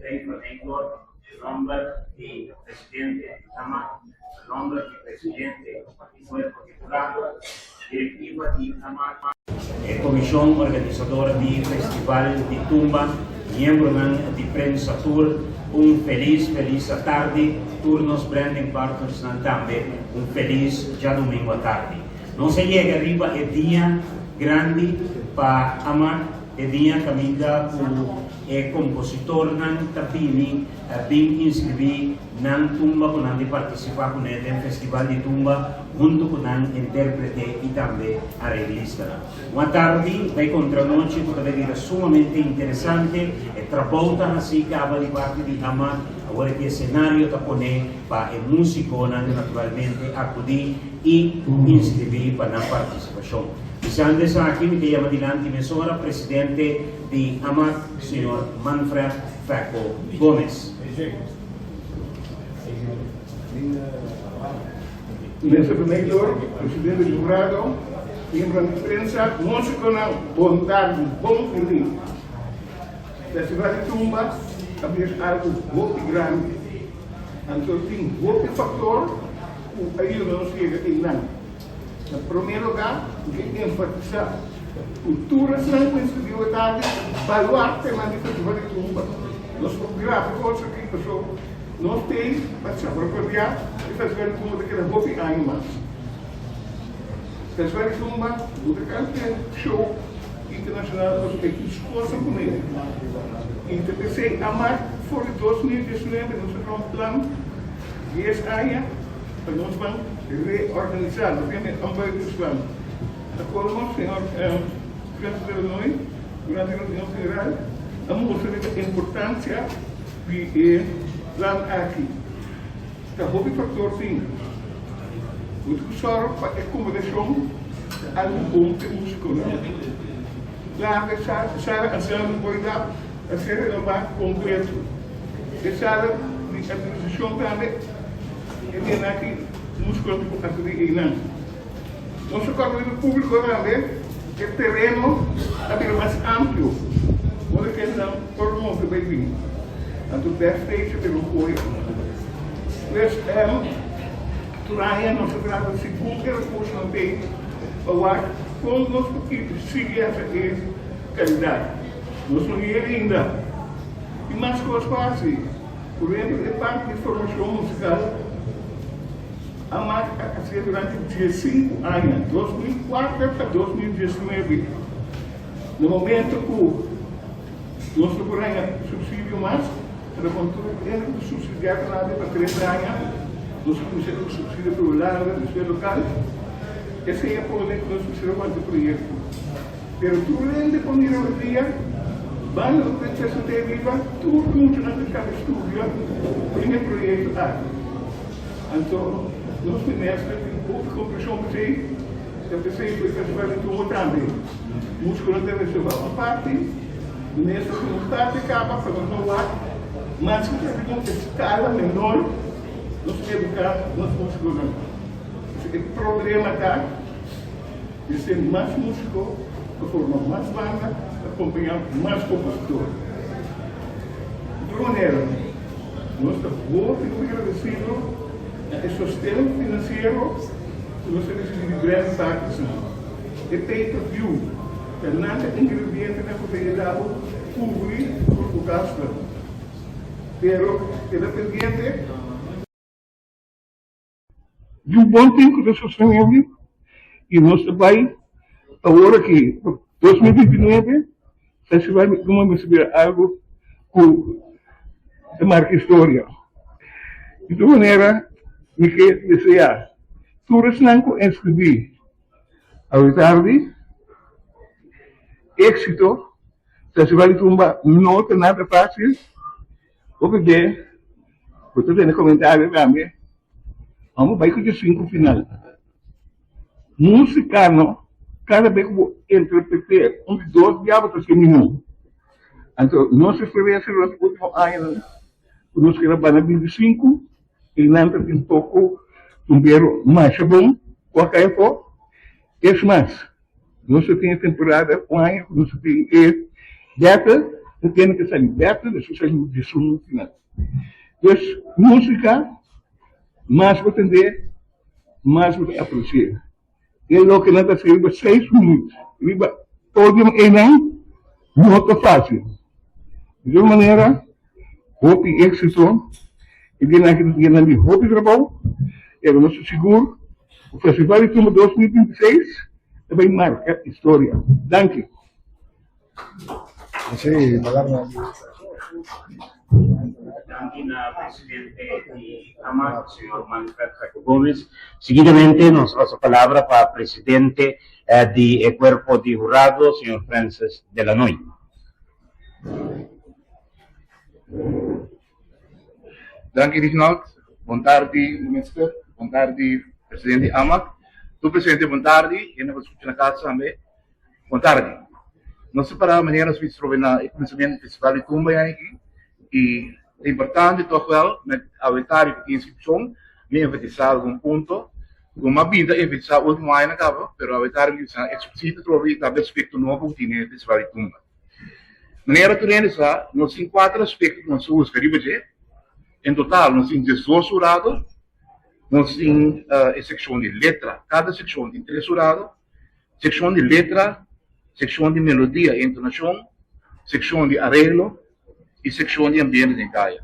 Rey van Nijndorp, nomber di presidente di AMAC, nomber di presidente di Cuerpo di Jurado, directiva di AMAC, e comision organisador di Festival di Tumba, miembronan di prensa tur, un feliz feliz atardi, tur nos branding partnersnan tambe un feliz djadomingo atardi. Nos a yega riba e dia grandi pa AMAC, E dia caminda cu e compositornan ta bini bin inscribi nan tumba cu nan di participa cu ne den Festival di Tumba hunto cu nan interprete y tambe areglistanan. Un atardi bay contra nochi cu ta bay bira sumamente interesante. E trabou ta haci caba di parti di Hamac, awor e escenario ta pone pa e musiconan naturalmente acudi y inscribi pa nan participacion. Bisando esaki mi ta yama dilanti mesora presidente di Hamac, señor Manfred Fecco Gomez. Minister Vermeendor, presidente di hurado, miembronan di prensa, musiconan, bon tardi, bon bini. Festival di Tumba ta bira algo hopi grandi, anto tin hopi factor cu a yuda nos yega eynan. Na prome lugar, mi ke enfatisa cu tur esnan cu inscribiu e tardi ta baluartenan di Festival di Tumba. Nos por graba cos aki paso nos tei pa salvaguardia e Festival di Tumba ta keda hopi aña mas. Festival di Tumba no ta cante show internacional pasobra e tin su cosa cu ne. Y ta pesey a mark for di 2019 nos a traha un plan dies aña pa nos ban reorganisá, nos tin e ombudsman. Ta colmo señor Frans de Lanoy durante e reunion general a mustra riba e importancia di e plan aki. Ta hopi factor tin. Bo tin cu sòru pa e acomodacion ta algo bon pa e musiconan. Claro e sala Anselmo Boydap a ser renobá completo. E sala di administracion tambe e dia aki musculo ku akudi einan. Nos a kòrda riba públiko tambe e tereno a bira mas amplio ora ku esnan por move bai bin. Anto backstage a bira un koyo. Pues tur aña nos a trata segun e rekursonan t'ei pa wak kon nos por sigui hasa e kalidat. Nos no yega ainda. Tin mas kos pa hasi. Por ehempel, e parti di formacion musical a marca a hacié durante diesinku aña, 2004 pa 2019. Na momento cu nos no por haña subsidio mas, pero con tur hende cu subsidia ta nada pa tres aña, nos a cuminsa cu subsidio pa Hulanda, despues local. Esey a pone cu nos mester a wanta e proyecto. Pero tur hende por mira un dia, banda ku Prinsesa te riba, tur muchanan ta kaba studia den e proyekto aki. Anto nos minister tin hopi kompreshon p'esei, ta p'esei ku e festival di tumba tambe. Musikonan ta reservá un parti, minister tin un parti kaba pa nos no wak, maske ta riba un eskala menor nos eduká nos musikonan. E problema ta. Mester mas músiko pa forma mas banda pa kompañá mas kompositor. Di tur manera, nos ta hopi hopi gradesido na e sosten finansiero ku nos a risibí di Brand Parkinson. E pay per view ta nan ta ingredientenan ku ta yuda bo kubri tur bo gastunan. Pero keda pendiente. Di un bon tin ku ta sostenebe i nos ta bai awor aki pa 2029 festival di Tumba mester bira algu ku ta marka historia. Di tur manera mi ke deseá tur esnan ku inskribí awe tardi éksito. Festival di Tumba no ta nada fásil. Hopi be bo ta tene comentario tambe. Amo bai cu 15 final. Musica no, cada be cu bo interprete un di dos bia bo ta haci miho. Anto nos experiencia durante ultimo añanan cu nos keda banda 25 y nan ta tin poco tumbero masha bon cu a cay afo. Es mas, nos ta tin e temporada un aña cu nos ta tin e battle. Ta tene ke sali bèter despues sali 11 final. Dus músika mas bo tendé mas bo ta apresiá. E loke nan ta hasi riba seis minüt riba podium einan no ta fásil. Di tur manera hopi éksito e dianan aki ta dianan di hopi trabou pero nos ta sigur ku Festival di Tumba 2026 ta bai marka historia. Danki. Danki na presidente di AMAC, señor Manfred Jaco Gomez. Seguidamente nos pasa palabra pa presidente di e cuerpo di hurado, señor Francis Delanoy. Danki Reginald. Bon tardi minister, bon tardi presidente di AMAC. Tur presente bon tardi, hende ku ta skucha na kas tambe. Bon tardi. Nos ta para manera nos bisa trobe na e kuminsamentu di Festival di Tumba ya aki i ta importante tòg wèl met awe tardi ku tin inskripshon mi enfatisá algun punto ku mi a bin ta enfatisá último añanan kaba pero awe tardi mi bisa eksplísito trobe i ta aspekto nobo ku tin den e Festival di Tumba. Manera tur hende sa nos tin kuater aspekto ku nos ta buska riba dje. En total nos tin 12 hurado, nos tin e sekshon di letra, kada sekshon tin tres hurado. Sekshon di letra, sekshon di melodia i entonashon, sekshon di areglo i sekshon di ambiente den kaya.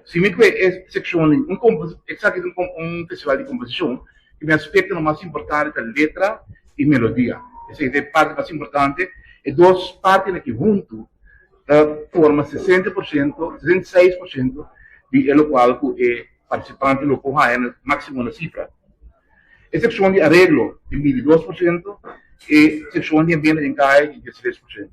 Si mi kue e sekshon di un kompo esaki ta un festival di komposishon i mi aspektonan mas importante ta letra i melodia. Esaki ta e parti mas importante. E dos partinan aki huntu ta forma 60%, 66% di e lokual ku e partisipante lo por haña na máksimo na sifra. E sekshon di areglo tin 22% e sekshon di ambiente den kaya tin 13%.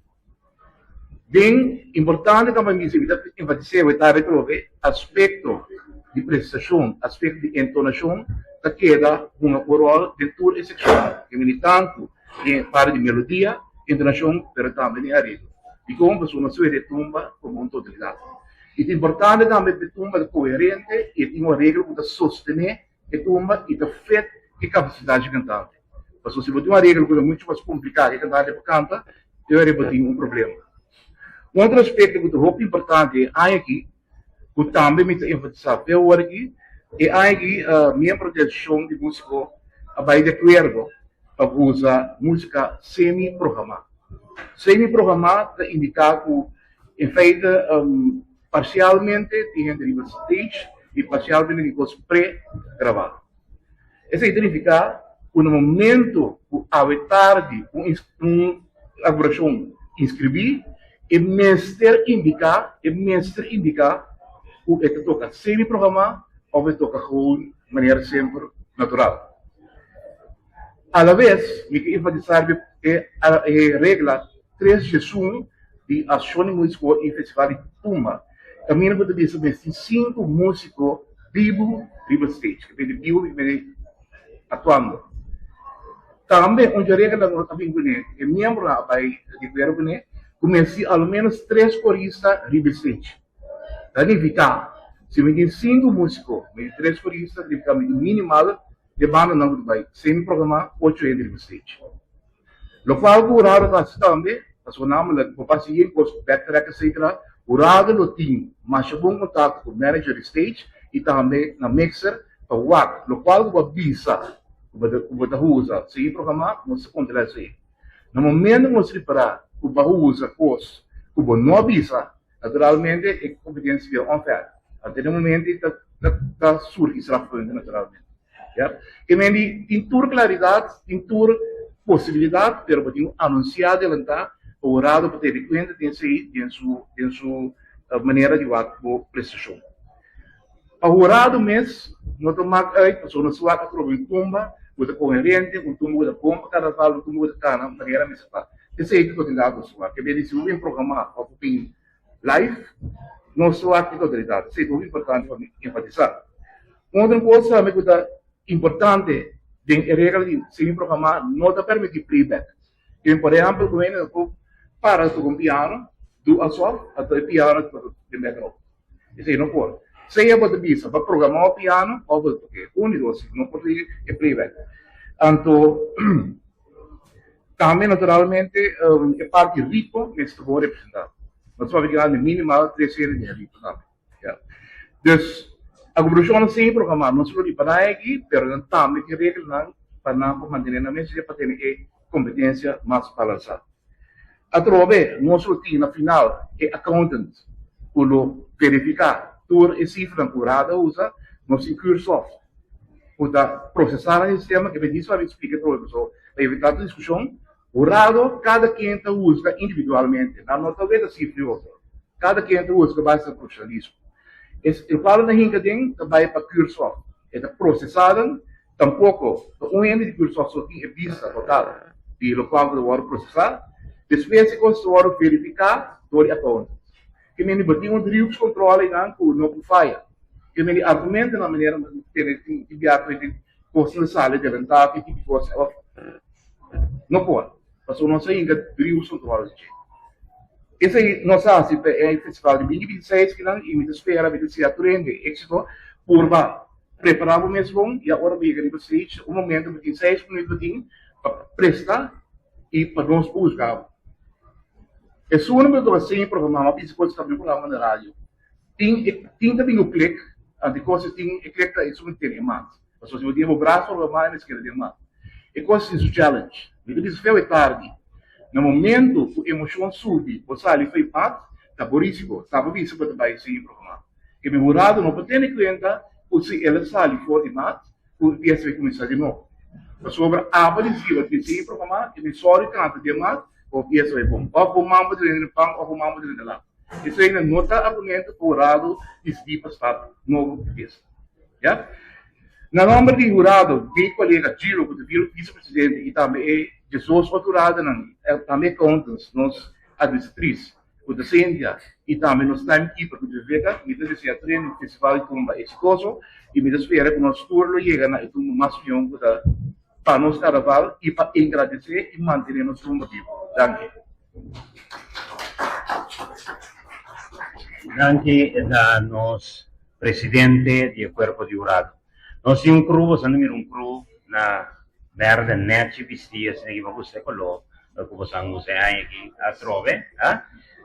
Den importante ta pa mi ta enfatis'é e ta atrobe aspekto di presentashon, aspekto di entonashon ta keda hunga un ròl den tur e sekshonnan. E mini tantu den parti di melodia, entonashon pero tambe den areglo. Dikon? Pasobra nos wete e tumba komo un totalidat. I ta importante tambe pa e tumba ta koherente i e tin un areglo ku ta sostené E tumba i ta fet e kapasidat dje kantante. Pasobra si bo tin un areglo ku ta muchu mas kompliká ku e kantante por kanta, e ora bo tin un problema. Un otro aspekto ku ta hopi importante e aña aki, ku tambe mi ta enfatisá te awor aki, e aña aki miembro di asosiashon di músiko a bai di akuerdo pa usa músika semi-programá. Semi-programá ta indiká ku en feite Parsialmente tin hende riba stage i parsialmente tin kos pre-grabá. Esei ta nifiká ku na momento ku awe tardi un un agruashon inskribí, e mester indiká e mester indiká ku e ta toka semi-programá òf e toka gewoon manera semper natural. Alabes mi ke enfatisá riba e e regla 3.1 di Asociacion di Musico y Festival di Tumba, caminda cu ta bisa mester tin cinco musico bibu riba stage, ke mester bibu ke mester actuando. Tambe un dje regla cu nos a bin cune, e miembronan a bay di acuerdo cune, cu mester tin alomenos tres corista riba e stage. Ta nifica, si mi tin cinco musico, mi tin tres corista, ta nifica mi tin minimal E bandanan ku ta bai semi programá ocho hende riba stage. Lokual ku hurado ta hasi tambe, pasobra namelijk bo pa sigui kos ku backtrack etcetera, hurado lo tin masha bon kontakto ku manager di stage i tambe na mixer pa wak lokual ku bo a bisa ku bo ta ku bo ta usa semi programá, nos ta kontrolá esei. Na momento ku nos ripará ku bo a usa kos ku bo no a bisa, Naturalmente e competencia bira unfair. Anto den momento ei ta ta surgi strafpunten naturalmente. Ya. Ke men di tin tur claridad, tin tur posibilidad, pero bo tin cu anuncia adelanta pa hurado por tene cuenta den esei den su den su manera di wak bo prestacion. Pa hurado mes no ta mak uit pasobra nos wak a troba un tumba cu ta coherente, un tumba cu ta bon pa carnaval, un tumba cu ta cana manera mester ta. Esey ta totalidad nos wak. Kebia di si bo bin programa of bo bin live, nos wak e totalidad. Esey ta hopi importante pa mi enfatisa. Un otro cos tambe cu ta importante den e regla di semi programa no ta permiti playback. Kebia por ehempel cu hende ta por para toca un piano, do alsof, anto e piano ta toca den background. Esei no por. Sea bo ta bisa pa programá o piano òf bo ta tok'é. Un di dos, no por tin e playback. Anto, Tambe naturalmente e parti ritmo mester bon representá. Nos papia grandi minimal tres hende den e ritmo tambe. Ya. Dus akomodashonnan sin programá no solo di pa nan aki, pero nan tambe tin reglanan pa nan por mantené nan mes pa tene e kompetensia mas balansá. Atrobe nos lo tin na final e accountant ku lo verifiká tur e sifranan ku Rada usa. Nos tin Cursoft ku ta prosesá nan e sistema ke bendis pa mi splika atrobe pasobra pa evitá tur diskushon. Hurado kada ken ta husga individualmente, nan no ta weta sifra di otro. Kada ken ta husga base na profesionalismo. Es e kual nan hinka den ta bai pa Cursoft. E ta prosesá nan. Tampoko ta un hende di Cursoft so tin e bista total di lokual ku ta wòrdu prosesá. Despues e kos ta wòrdu verifiká dor di accountant. Ke mende bo tin un driehoekscontrole einan ku no por faya. Ke mende argumentonan manera tene tin biaha ku hende kosnan sali delantá ki tipo kos òf no por pasobra nos a hinka driehoekscontrole dje. Esei nos a hasi pa e festival di binti 26 kinan i mi ta spera mi ta desea tur hende éksito purba prepará bo mes bon i ora bo yega riba stage un momento bo tin seis minuut bo tin pa presta i pa nos huzga bo. Esun ku ta siña profe mama bisa kos ta bin programa na radio tin e tin ta bin ku klik anto e kos tin e klik ta esun tene e mat pasobra si bo tin bo braso riba man e mester keda den mat e kos tin su challenge mi ta bisa feo e tardi na momento ku emoshon subi bo sali for e mat ta bo risiko sa bo bisa bo ta bai siña profe mama e mi hurado no por tene kuenta ku si el a sali for di mat ku e piesa bai kuminsá di nobo pasobra abo di siba tin siña profe mama e mi sòri kanta den mat. Bo piensa bai bon. Of bo mama ta rende pan of bo mama ta rende lata. Esei nan no ta argumento pa hurado disidí pa stap nobo ku piesa. Ya. Na nomber di hurado, mi kolega Giro ku ta vicepresidente i tambe e 12 otro huradonan, tambe accountants, nos administratris ku ta Cynthia i tambe nos timekeeper ku ta Viveka, mi ta desea tur hende un festival di tumba eksitoso i mi ta spera ku nos tur lo yega na e tumba mas mion ku ta pa nos karnaval i pa engradesé i mantené nos rumba bibu. Danki. Danki na nos presidente di e kuerpo di hurado. Nos tin un kru, boso a mira un kru na berde nechi bistí asina ki mi a gusta e koló ku boso a usa e aña aki atrobe.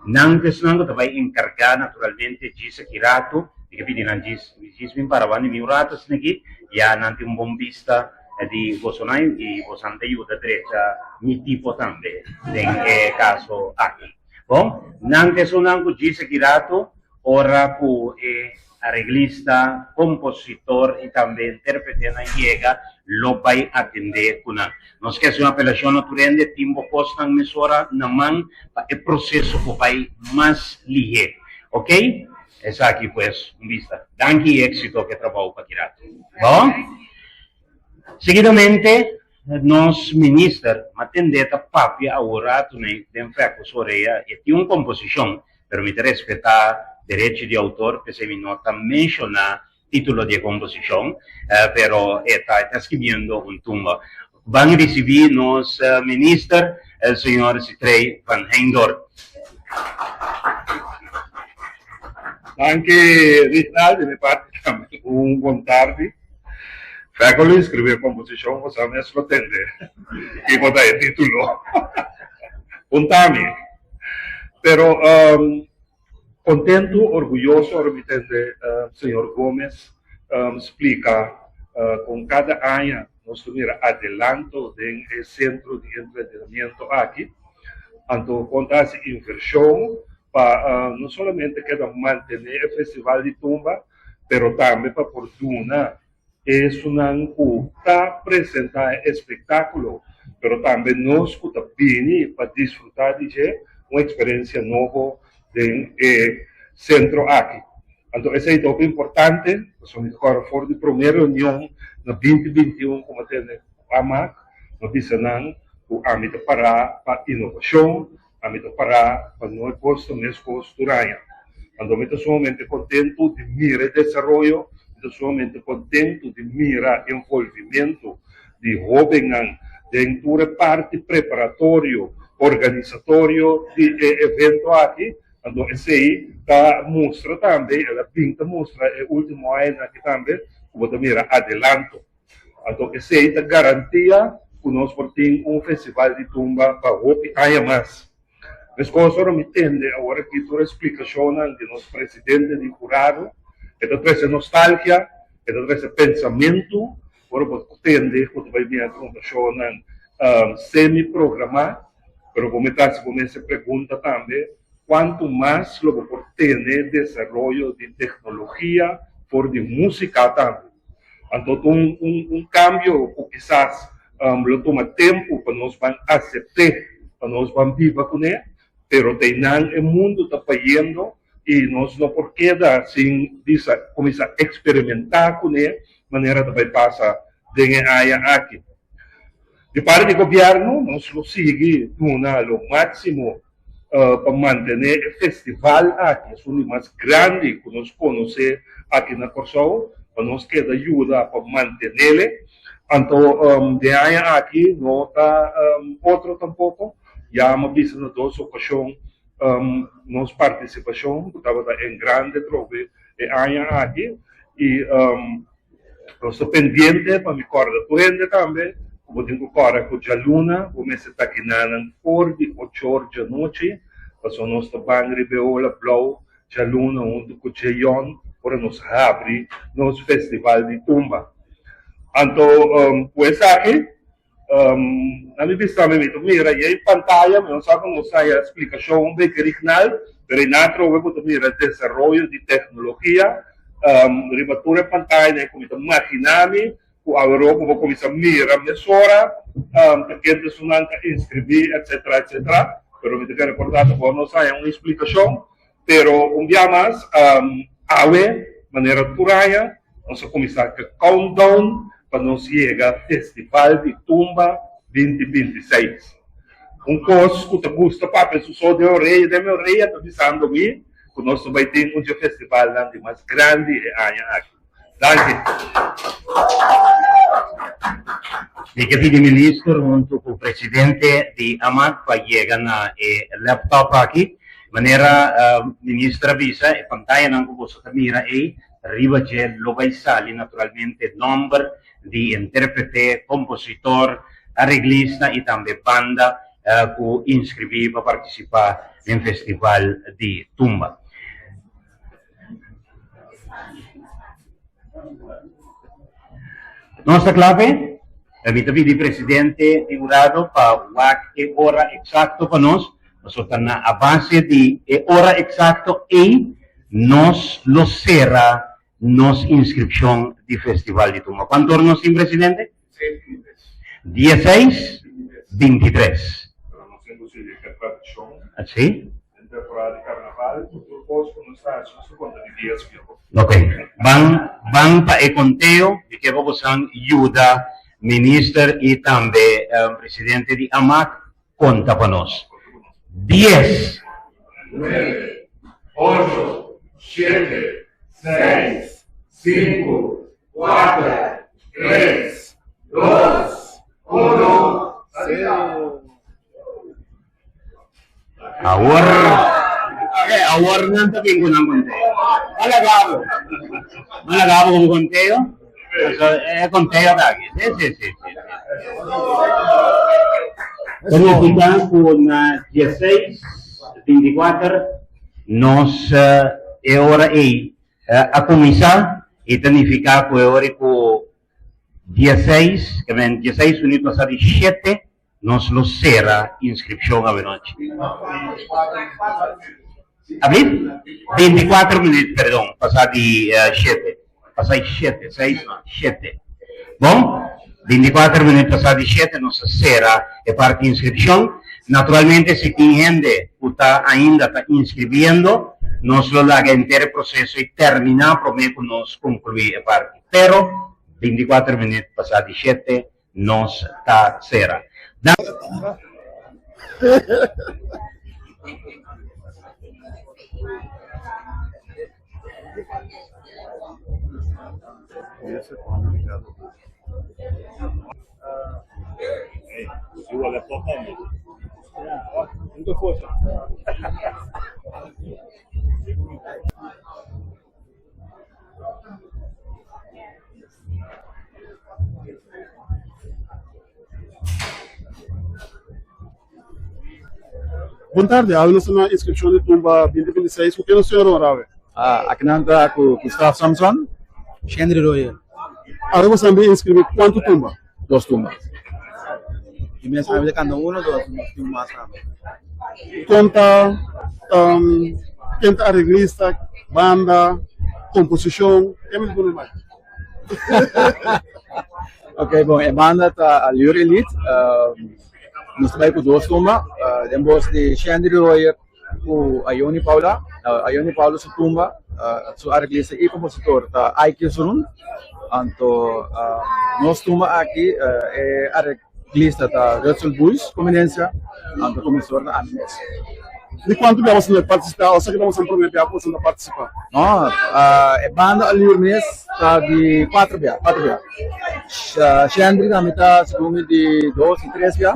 Nan ta esnan ku ta bai enkargá naturalmente djis aki ratu, mi ke pidi nan djis djis bin para banda di mi un ratu asina aki, ya nan tin un bon bista di bosonan i bosan ta yuda drecha mi tipo tambe den e kaso aki. Bon, nan ta esunnan ku djis aki ratu ora ku e Areglista, kompositor i tambe intérpretenan yega lo bai atendé ku nan. Nos ke hasi un apelashon na tur hende, tin bo kosnan mesora na man pa e proseso por bai mas lihé. Ok? Esaki pues un bista. Danki i éksito ku e trabou pa ki ratu. Bon? Seguidamente nos minister matendé ta papia awor ratu den fè ku su orea e tin un komposishon Pero mi ta respetá derecho di autor, p'esei mi no ta menshoná título di e komposishon, pero e ta e ta skibiendo un tumba. Ban risibí nos minister, el señor Sitrey van Heyndorp. Danki Rijnald, di mi parti tambe un bon tardi. Fèko lo inskribí e komposishon, bo sa mes lo tende kiko ta e título. Punta mi. Pero kontentu, orguyoso ora mi tende señor Gomez splika kon kada aña nos ta mira adelanto den e sentro di entrenamiento aki. Anto kon ta hasi invershon pa no solamente keda mantené e festival di tumba, pero tambe pa por duna Esunnan ku ta presentá e espektákulo, pero tambe nos ku ta bini pa disfrutá di dje, un eksperensia nobo den e sentro aki. Anto esei ta hopi importante, pasobra mi ta kòrda for di promé reunion na binti 21 ku mi a tene ku AMAC, mi a bisa nan ku ami ta pará pa inovashon, Ami ta pará pa no e kos ta meskos tur aña. Anto mi ta sumamente kontentu di mira e desaroyo, mi ta sumamente kontentu di mira envolvimentu di hóbennan den tur e parti preparatorio, organisatorio di e evento aki. Anto esei ta mustra tambe, el a bin ta mustra e último añanan aki tambe, ku bo ta mira adelanto. Anto esei ta garantia ku. ku nos por tin un festival di tumba pa hopi aña mas. Meskos ora mi tende awor aki tur e splikashonnan di nos presidente di hurado, e ta trese nostalgia, e ta trese pensamentu ora bo tende ku ta bai bini akonversashonnan semi-programá, pero bo mester hasi bo mes e pregunta tambe, kuantu mas lo bo por tene desaroyo di teknologia for di músika tambe? Anto ta un kambio ku kisas lo tuma tempu pa nos ban asept'é, pa nos ban biba kuné, pero ta einan e mundu ta bayendo i nos no por keda sin bisa kuminsá eksperimentá kuné manera ta bai pasa den e aña aki. Di parti di gobièrnu nos lo sigui duna lo máksimo pa mantené e festival aki, esun di mas grandi ku nos konosé aki na Kòrsou, pa nos keda yuda pa mantenele. Anto den aña aki no ta otro tampoko, ya mi a bisa na dos okashon nos partisipashon ku tabata en grande atrobe e aña aki i Nos ta pendiente pa mi kòrda tur hende tambe ku bo tin ku kòrda ku djaluna bo mester ta kinanan for di ochor djanochi pasobra nos ta ban riba e ola blou djaluna huntu ku Jeyon ora nos habri nos festival di tumba. Anto ku esaki Na mi bista mi mi ta mira yei pantaya, mi no sa con nos haya splicacion un beke rignal, pero e nan atrobe bo ta mira desaroyo di tecnologia riba tur e pantaya cu mi ta magina mi cu awe bo cuminsa mira mesora ta ken personan ta inscribi etcetera etcetera, pero mi ta kere por ta bo nos haya un explicacion. Pero un bia mas, awe, manera tur aña, nos a kuminsá ku e countdown pa nos yega Festival di Tumba 2026. Un kos ku ta gusta papia su so den orea, den mi orea ta bisando mi ku nos ta bai tin un dje festivalnan di mas grandi e aña aki. Danki. Mi ke pidi minister huntu ku presidente di amak pa yega na e laptop aki. Manera minister a bisa e pantayanan ku boso ta mira ei riba dje lo bai sali naturalmente nomber di interprete, kompositor, areglista i tambe banda ku inskribí pa partisipá den festival di tumba. Nos ta kla p'e? Mi ta pidi presidente di hurado pa wak e ora eksakto pa nos, pasobra ta na a base di e ora eksakto ei nos lo sera nos inskripshon di Festival di Tumba. Kuantu ora nos tin, presidente? Dieseis bintitres. Si? Ok, ban ban pa e konteo, mi ke pa bosan yuda minister i tambe presidente di Amak konta pa nos. Dies. Nuebe, ocho, shete, seis, sinku, kuater, tres, dos, uno, salida! Awor, awor nan ta bin ku nan konteo. Malaga bo. Malaga bo ku konteo. E konteo ta aki. Si, si, si, si. Ta nifiká ku na dieseis bintikuater nos e ora ei a kuminsá i ta nifiká ku e ora ku dieseis, ke men dieseis minüt pasá di shete Nos lo sera inscripcion awenochi. Abrid? 24 minuut, perdon, pasa di shete. Pasa di shete, seis no, shete. Bon, 24 minuut pasa di shete nos a sera e parti inscripcion. Naturalmente si tin hende cu ta ainda ta inscribiendo, nos lo laga henter e proceso y termina prome cu nos conclui e parti. Pero, 24 minuut pasa di shete Nos ta sera. Bon tardi, awe nos ta na inskripshon di tumba 2026. Ku ken nos señor ora awe? Akinan ta ku Gustav Samson, Shendry Royer. Awe boso a bin inskribí kuantu tumba? Dos tumba. I mes awe ta kanta uno, dos, nos tin un mas tambe. Kon ta ken ta areglista, banda, komposishon, ken mi ta pone bai? Ok, bon, e banda ta Allure Elite. Nos ta bai ku dos tumba, den bos di Shandy Royer ku Ayoni Paula. Ayoni Paula su tumba, su areglista i kompositor ta Ike Zurun. Anto nos tumba aki e areglista ta Rutsel Buis, Comenencia, anto kompositor ta ami mes. Di kuantu bia boso ta partisipá o esaki ta boso promé bia ku boso ta partisipá? No, e banda Allure mes ta di kuater bia, kuater bia. Shendry tambe ta segun di dos y tres bia.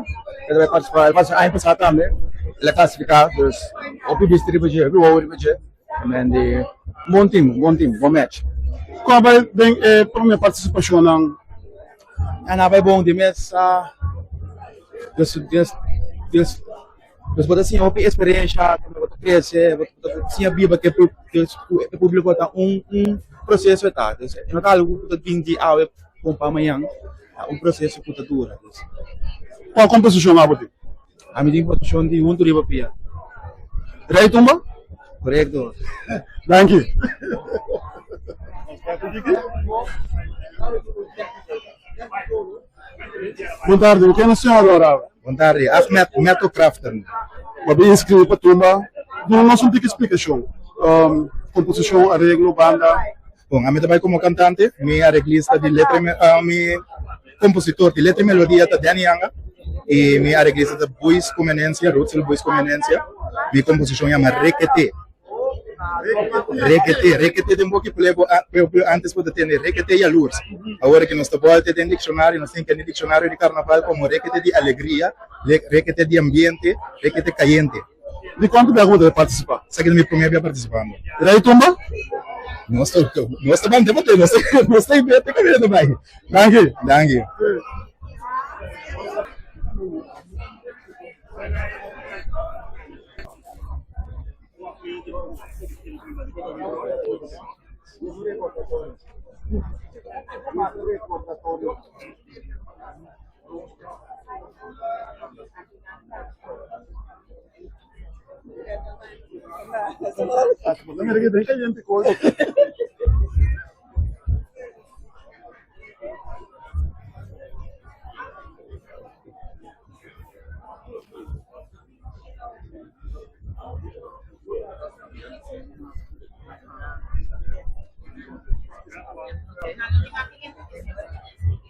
El ta bai partisipá, el partisipá aña pasá tambe, el a klasifiká, dus hopi bista riba dje, hopi wowo riba dje. Men di un bon team, un bon team, bon match. Kon a bai den e promé partisipashonnan? Nan a bai bon, di mes a dus dus dus dus bo ta siña hopi experiencia, bo ta crece, bo ta siña biba ku e publico ta un un proceso e ta. Dus e no ta algo ku ta bin di awe pon pa mañan, ta un proceso ku ta dura. Kua komposishon abo tin? Ami tin posishon di huntu riba pia. Rei tumba? Korekto. Danki. Bon tardi, ku ken nos tin ora awe? Bon tardi, Ahmed Meto Crafton. Bo a bin inscribi pa tumba. Duna nos un tiki splikashon. Komposishon, areglo, banda. Bon, ami ta bai komo kantante, mi areglista di letra i mi kompositor di letra i melodia ta Danny Yanga i mi areglista ta Buis Comenencia, Rutsel Buis Comenencia. Mi komposishon yama Rekete. Rekete, rekete den boki pueblo antes bo ta tende rekete yalurs. Awor ki nos ta bolta den dikshonario nos tin kende dikshonario di karnaval komo rekete di alegria, rekete di ambiente, rekete kayente. Di kuantu biaha ku bo ta partisipá? Esaki ta mi promé bia partisipando. Rei tumba? Nos ta nos ta bante bote, nos nos ta bete kaminda ta bai. Danki. Danki.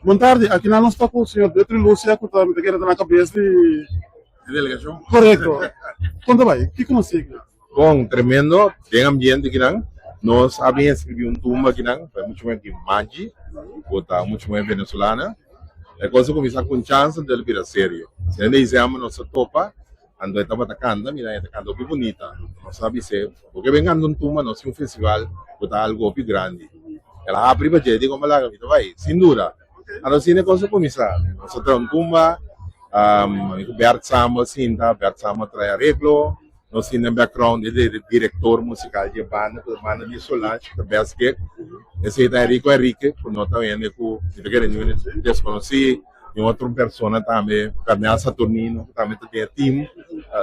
Bon tardi, aki nan nos ta ku señor Detri Lucia ku ta mi ta kere ta na kabes di Delegashon. Korekto. Kon ta bai? Kiko nos sigui? Bon, tremendo, den ambiente kinan. Nos a bin escribi un tumba kinan, pa e mucho muher di Maggi, ku ta mucho muher venezolana. E kos a kuminsá ku un chance, anto el bira serio. Sende diciember nos a topa, anto e tabata kanta, mira e ta kanta hopi bunita. Nos a bis'é, bo ke bin kanta un tumba, nos tin un festival ku ta algu hopi grandi. El a habri pa dje, di komo laga mi ta bai, sin duda. Anto asina e kos a kuminsá. Nos a traha un tumba, mi ku Bert Samuel sinta, Bert Samuel a trae areglo. Nos tin den background e director musical di e banda, ku ta banda di Solange, ku ta Best Gig. Esei ta Enrico Enrique, ku no ta un hende ku mi ta kere niun hende deskonosí. Tin otro persona tambe, Carnel Saturnino, ku tambe ta den e team.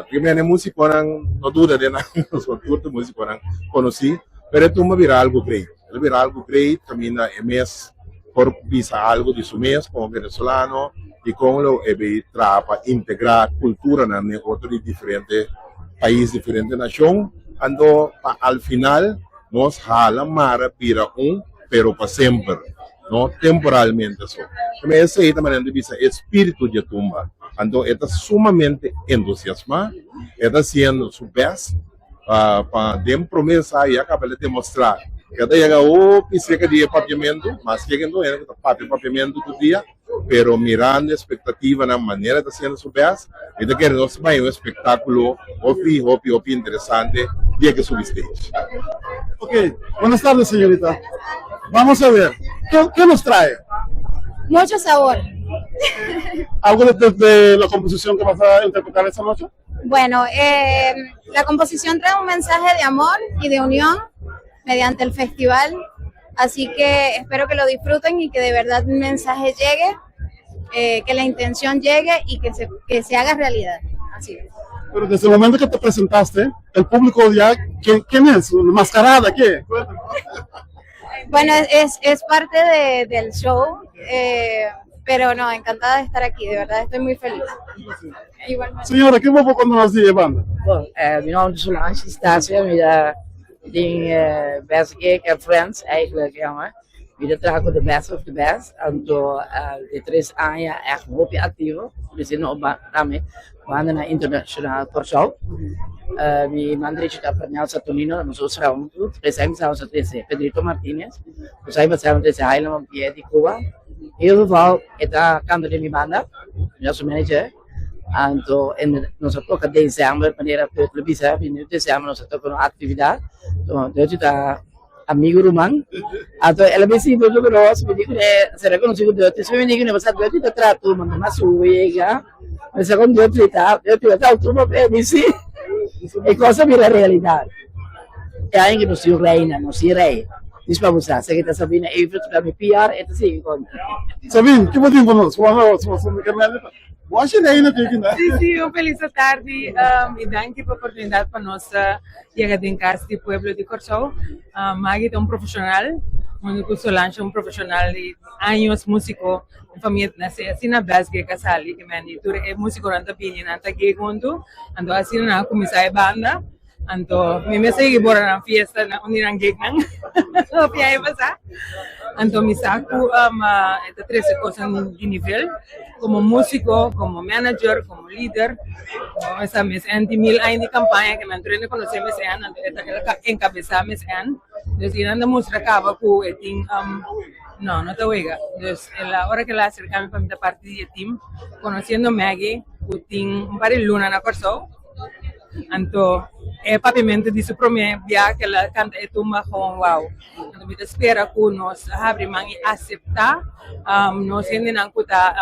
Tur e musikonan, no duda den nan, pasobra tur ta musikonan konosí. Pero e tumba bira algu great. El a bira algu great kaminda e mes por bisa algu di su mes komo venezolano i kon lo e bay traha pa integra kulturanan den otro di diferente pais, diferente nashon, anto pa al final nos hala mara bira un pero pa semper, no temporalmente so. Tambe esei ta manera di bisa e spiritu di e tumba, anto e ta sumamente entusiasma, e ta hasiendo su best. Pa den prome ensayo ya caba el a demostra cu e ta yega hopi cerca di e papiamento, maske cu no hende cu ta papia papiamento tur dia, pero mirando e expectativanan manera e ta haciendo su best, mi ta kere nos ta bay un espectaculo hopi hopi hopi interesante dia cu e subi stage. Ok, buenas tardes señorita. Vamos a ver, ¿qué, qué nos trae? Mucho sabor. ¿Algo de, de, de la composición que vas a interpretar esta noche? Bueno, eh, la composición trae un mensaje de amor y de unión mediante el festival, así que espero que lo disfruten y que de verdad el mensaje llegue, eh, que la intención llegue y que se, que se haga realidad. Así es. Pero desde el momento que te presentaste, el público ya, ¿quién, quién es? ¿Mascarada? ¿Qué? Bueno, es, es parte de, del show, eh, pero no, encantada de estar aquí, de verdad estoy muy feliz. Igualmente. Señora, ki bo por konta nos di e banda? Bon, eh, mi nomber ta Solange Stasia, mi ta den eh, Best Gig and Friends eigenlijk, ja maar. Mi ta traha ku The Best of the Best, anto eh, di tres aña echt hopi activo, creciendo op ba- tambe bandanan internacional Kòrsou. Eh, mi man derecho ta Pernell Saturnino, nos otro traha huntu, tres aña pasado nos a trese Pedrito Martinez, dos aña pasado nos a trese Highland Mompié di Cuba. In ieder geval, e ta kanta den mi banda, mi ta su manager. Anto nos a toka december, manera Peter bisa, bini december nos a toka un actividad. Entonces ta amigo ruman. Anto el a bin sinti ku nos, mi di kuné, sera konosí ku Dirty, mi di kuné, pasá Dirty ta traha tur, manda mas wega, mi sa kon Dirty ta, Dirty ta traha tur papel, mi si, e kos a bira realidat. E aña ku nos tin reina, nos tin rei, dis pa bo sa, esaki ta Sabina Everts, ta mi PR, e ta sigui konta. Sabine, ki bo tin pa nos? Bo haci reina tin aki na. Sí, sí, un feliz atardi um, y danki pa oportunidad pa nos yega den cas di pueblo di Kòrsou. Um, Maggie ta un profesional, hunto cu Solange un profesional di años músico, un famia nace asina best gig a sali, que men y tur e músiconan ta bini nan ta gig hunto, anto asina nan a cuminsa e banda. Anto mi mes a yega bora nan fiesta na un di nan gignan hopi aña pasá. Anto mi sa ku e ta trese kosnan di nivel komo músiko, komo manager, komo lider. Esa mes en tin mil aña di kampaña ke men tur hende konosé mes en, anto e ta el a enkabesá mes en. Dus i nan ta mustra kaba ku e tin no, no ta wega. Dus el a ora ku el a aserká mi pa mi ta parti di e team, konosiendo Maggie ku tin un par di luna na Kòrsou. Anto e papiamentu di su prome bia ke el a kanta e tumba gewoon wou. Anto mi ta spera ku nos a habri man i aseptá nos hendenan ku ta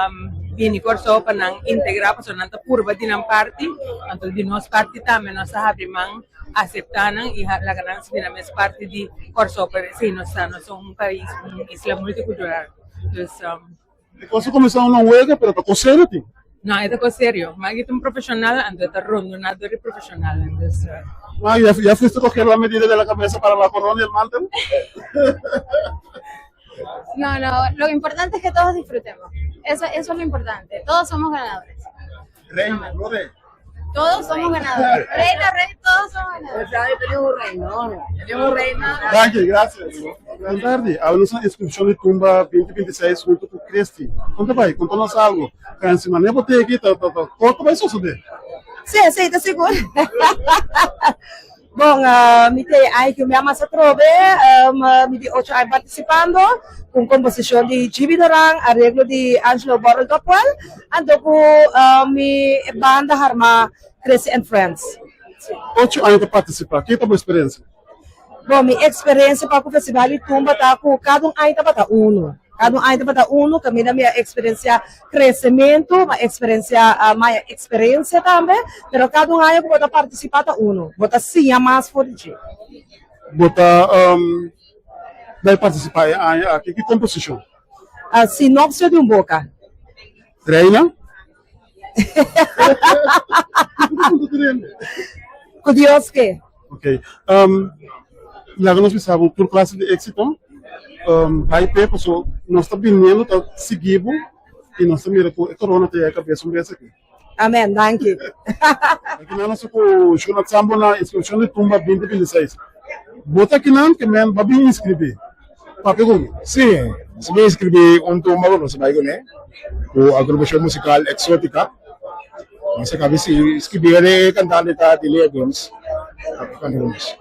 bini Kòrsou pa nan integrá pasobra nan ta purba di nan parti. Anto di nos parti tambe nos a habri man aseptá nan i laga nan sinti nan mes parti di Kòrsou. Pero esei nos ta, nos ta un pais, un isla multikultural. Dus. E kos a kuminsá un wega pero ta kos serio tin. No, e ta kos serio. Maggie ta un profesional, anto e ta rondoná dor di profesionalnan. Dus. Maggie, ya, ya fuiste coger la medida de la cabeza para la corona y el mantel? No, no, lo importante es que todos disfrutemos. Eso, eso es lo importante. Todos somos ganadores. Reina, no rey. Todos somos ganadores. Reina, rey, todos somos ganadores. Danki, gracias. Buenas tarde. Awe nos na inscripcion di Tumba 2026 hunto cu Christy. Con ta bay? Conta nos algo. Franci, mane bo te aki ta ta ta corto bay sosode. Sí, sí, ta sigur. Bon, mi te aña ku mi a masa trobe, mi di ocho aña partisipando, ku un komposishon di Gibi Doran, areglo di Angelo Borrell Dopwell, anto ku mi banda harmá Chrissy and Friends. Ocho aña ta partisipá, ke ta bo eksperensia? Bon, mi eksperensia pa ku Festival di Tumba ta ku kada un aña tabata unu. Kada un aña tabata unu, kaminda mi a eksperensiá Kresementu, ma eksperensia maya eksperensia tambe, pero kada un aña ku bo ta partisipá ta unu, bo ta siña mas for di dje. Bo ta bai partisipá e aña aki, ki komposishon? Sinopsio di un boka. Reina? Ku Dios ke. Ok. Laga nos bisa bo tur klase di éksito. Bai p'e paso nos ta biniendo ta sigui bo i nos ta mira ku e korona ta yega kabes un bes aki. Amen, danki. Aki nan nos ta ku Shona Tsambo na inskripshon di Tumba 2026. Bo ta kinan ke men ba bin inskribí? Papia ku mi. Sí, nos a bin inskribí un tumba ku nos a bai kuné ku agrupashon musikal Exotica. Nos a kabi si inskribí e kantante ta Dilly Adonis ta kanta ku nos.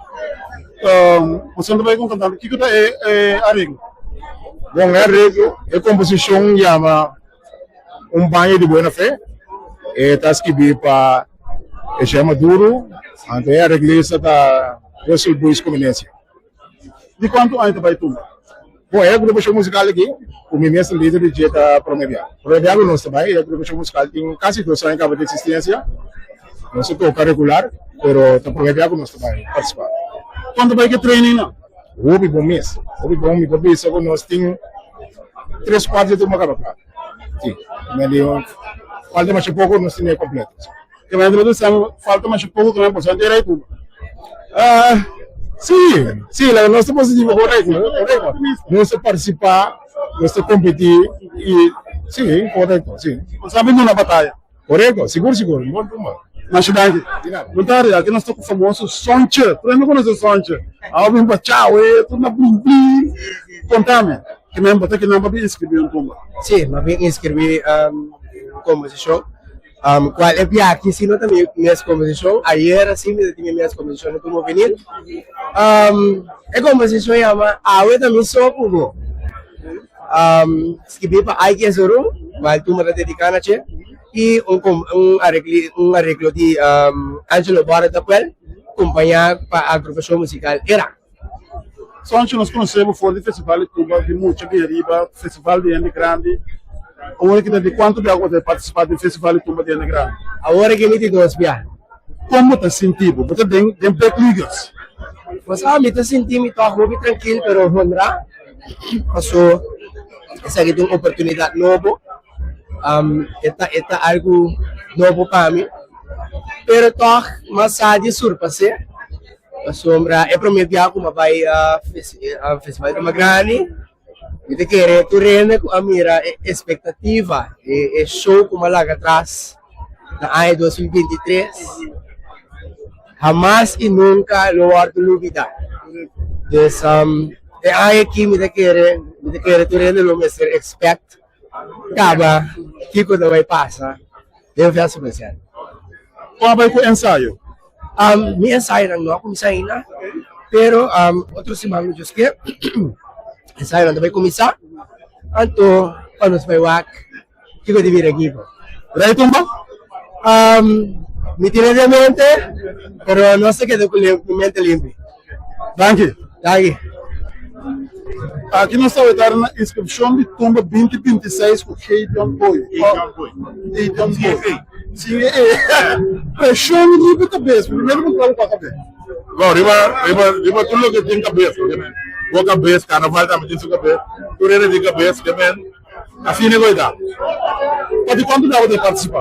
Boso ta bai ku un kantante, kiko ta e areglo? Bon, e areglo, e komposishon yama Un baño di buena fe. E ta skibí pa Eshé Maduro, anto e areglista ta Russell Buis Comenencia. Di kuantu aña ta bai tumba? Bon, e agrupashon musikal aki, ku mi mes ta lider di dje, ta prome bia. Prome bia ku nos ta bai, e agrupashon musikal tin kasi dos aña kaba di eksistensia. Nos ta toka regular, pero ta promé bia ku nos ta bai partisipá. Kon ta bai ku e trainingnan? Hopi bon mes, hopi bon. Mi por bisa ku nos tin tres kuart di tumba kaba kla. Si, men di falta masha poko nos tene kompleto. Ke manera bo ta bisa falta masha poko ke nan por sa tera e tumba? Si, si, laga nos ta positivo, korekto, korekto. Nos ta partisipá, nos ta kompetí i si, korekto, si. Bo sa bin duna bataya. Korekto, sigur sigur, un bon tumba. Masha danki. Bon tardi, aki nos ta ku famoso Sontje. Tur hende konosé Sontje. Awa bin pa chau e, tur na blin blin. Kontami, kimen bo ta kinan pa bin inskribí un tumba? Sí, mi a bin inskribí un komposishon. Kual e biaha si no ta mi mes komposishon. Ayera si mi ta tin mi mes komposishon na Tumba Vinil. E komposishon yama Awe ta mi so ku bo. Skibí pa Ike Ezoru, kual tumba ta dediká na dje, i un un aregli un areglo di Angelo Borre Dapuel, kompañá pa agrupashon musikal Era. Sonchi nos konosé bo for di festival di tumba di mucha bin ariba, festival di hende grandi. Awor aki ta di kuantu bia ku bo ta partisipá den festival di tumba di hende grandi? Awor aki mi di dos bia. Kon bo ta sinti bo? Bo ta den den big leaguers. Bo sa mi ta sinti mi tòg hopi trankil pero honrá. Paso esaki ta un oportunidat nobo, e ta e ta algu nobo pa mi, pero tòg mas sa di surpas'é, pasobra e promé bia ku mi a bai festival di Magrani, mi ta kere tur hende ku a mira e espektativa, e show ku mi a laga atras na aña 2023. Hamas y nunca lo wordo lubida. Dus e aña aki mi ta kere, mi ta kere tur hende lo mester expect caba kico ta bay pasa den Festival Center. Con a bay cu ensayo? Mi ensayonan no a cuminsa ainda, pero otro siman lo Dios kier ensayonan ta bay cuminsa, anto pa nos bay wak. Kiko di bira ekipo? Rey tumba? Um, mi tine den mente, pero no se keda ku mi mente limpi. Danki. Danki. Aki nos ta weta na inskripshon di tumba 2026 ku Gideon Boy. Gideon Boy. Gideon Boy. Sin e E. Preshon riba kabes. Primero bo traba pa kabes. Bon, riba, riba, riba tur loke tin kabes, bo kabes, karnaval tambe tin su kabes, tur hende tin kabes, ke men. Asina ku e ta. Pa di kuantu bia bo ta partisipa?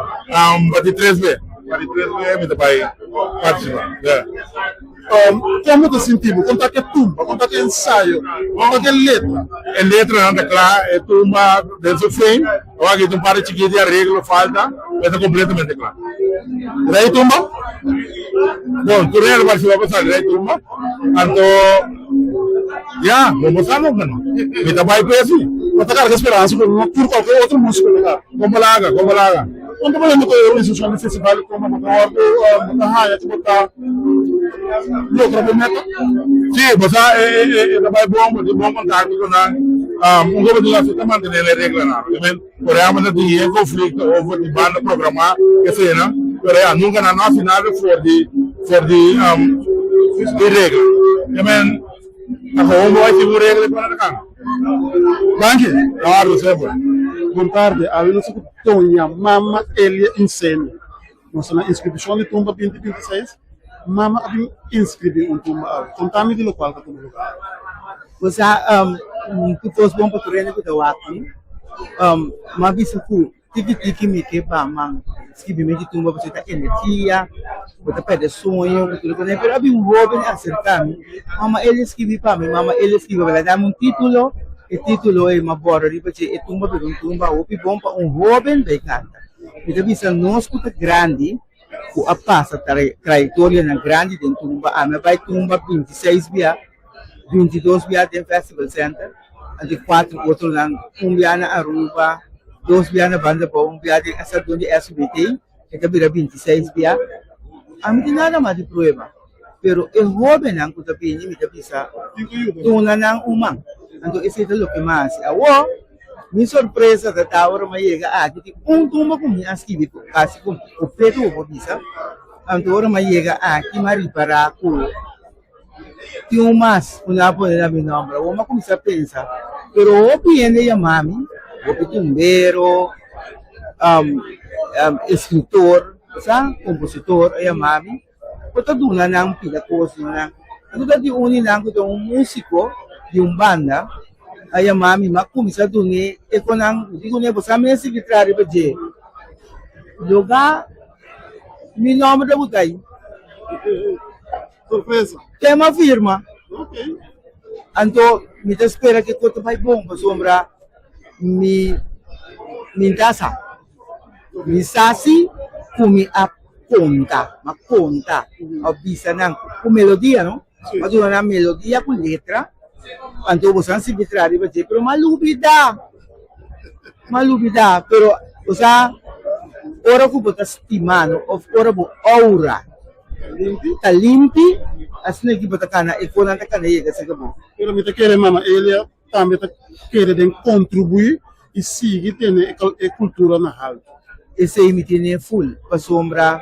Pa di tres be. Pa di tres be mi ta bai partisipa. Yeah. Kon bo ta sinti bo? Kon ta ku e tumba? Kon ta ku e ensayo? Kon ta ku e letra? E letranan ta kla, e tumba den su fin. Awor aki tin un par di chikit di areglo falta, pero ta kompletamente kla. Rei tumba? Bon, tur hende partisipa pa sali rei tumba. Anto. Ya, bo bo sa nunca no. Mi ta bai p'e si. Bo ta carga speransa cu no tur cualkier otro musico ta carga. Con bo laga, con bo laga. Con ta poniendo cu e organisacion di festival como bo ta wordo, bo ta haya cu bo ta logra bo meta? Si, bo sa e e e ta bai bon, bo tin bon contacto cu nan. Un cosa bo tin haci ta mantene e reglanan. I mean, por ehempel ta tin yen conflicto over di banda programa, eseinan, pero ya, nunca nan no haci nada for di for di di regla. I mean, Ta gewoon bo haci un regla pa nan cana. Danki. Claro, semper. Bon tarde, awe nos ta ku Doña Mama Elia Insemi. Nos ta na inskripshon di tumba 2026. Mama a bin inskribí un tumba awe. Konta mi di lokual ta tuma lugar awe. Bo sa, tur kos bon pa tur hende ku ta wak mi. Mi a bisa ku Tiki tiki mi ke ba man skibi mi di tumba pasobra ta energia, bo ta perde soño ku tur kos, pero a bin un hoben aserka mi, mama Elia skibi pa mi, mama Elia skibi pa mi, el a dami un titulo, e titulo ei mi a bora riba dje, e tumba bira un tumba hopi bon pa un hoben bai kanta. Mi ta bisa nos ku ta grandi, ku a pasa trayektorianan grandi den tumba, ami a bai tumba 26 bia, 22 bia den Festival Center. Anto cuatro otronan, un bia na Aruba, dos bia na Banda Bou, un bia den stadion di SBT, e ta bira 26 bia. Ami tin nada mas di prueba, pero e hobennan cu ta bini mi ta bisa duna nan un man. Anto esey ta loke mi a haci. Awor, mi sorpresa ta ta ora mi a yega aki tin un tumba cu mi a skibi casi completo bo por bisa. Anto ora mi a yega aki mi a ripara cu. Tin un mas ku nan a pone na mi nòmber. Awor mi a kuminsá pensa, pero hopi hende yama mi, hopi tumbero, eskritor. Sa kompositor a yama mi, bo ta duna nan pida kos den nan. Anto ta di un di nan ku ta un músiko di un banda a yama mi, mi a kuminsá dun'é e konan, mi di kuné bo sa mes sigui traha riba dje. Loga mi nòmber ta buta ei. Sorpresa. Tema firma. Anto mi ta spera ku e kos ta bai bon pasobra mi mi ta sa. Mi sa si ku mi a konta, mi a konta, a bisa nan ku melodia no, mi a duna nan melodia ku letra, anto boso a sigui traha riba dje, pero mi a lubida, mi a lubida, pero bo sa ora ku bo ta stima no òf ora bo oura ta limpi, asina ki bo ta kana e konan ta kana yega serka bo. Pero mi ta kere Mama Elia tambe ta kere den kontribuí i sigui tene e kultura na haltu. Esei mi tene ful, pasobra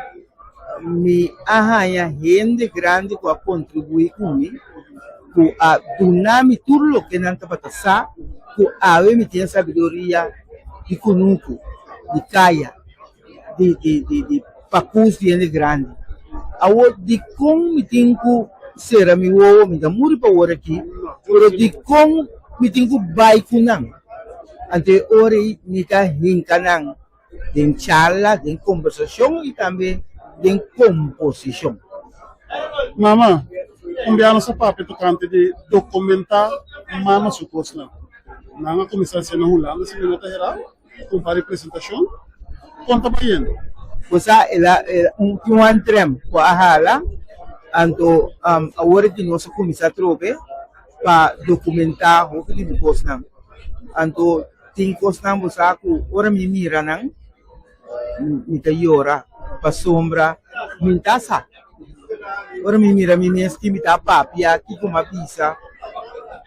mi a haña hende grandi ku a kontribuí ku mi, ku a duna mi tur loke nan tabata sa, ku awe mi tin e sabiduria di kunuku, di kaya. di di di di pakus di hende grandi. Awor dikon mi tin ku sera mi wowo, mi ta muri pa wor aki, pero dikon mi tin ku bai ku nan? Anto e ora ei mi ta hinka nan den charla, den kombersashon i tambe den komposishon. Mama, un bia nos a papia tokante di dokumentá mama su kosnan. Nan a kuminsá hasié na Hulanda, si mi no ta herá. Un par di presentashon kon ta bayendo. Bo sa el a un tin un antrem ku a hala anto awor aki nos a kuminsá atrobe pa dokumentá hopi di bo kosnan anto tin kosnan bo sa ku ora mi mira nan mi ta yora pasobra mi ta sa ora mi mira mi mes ki mi ta papia kiko mi a bisa.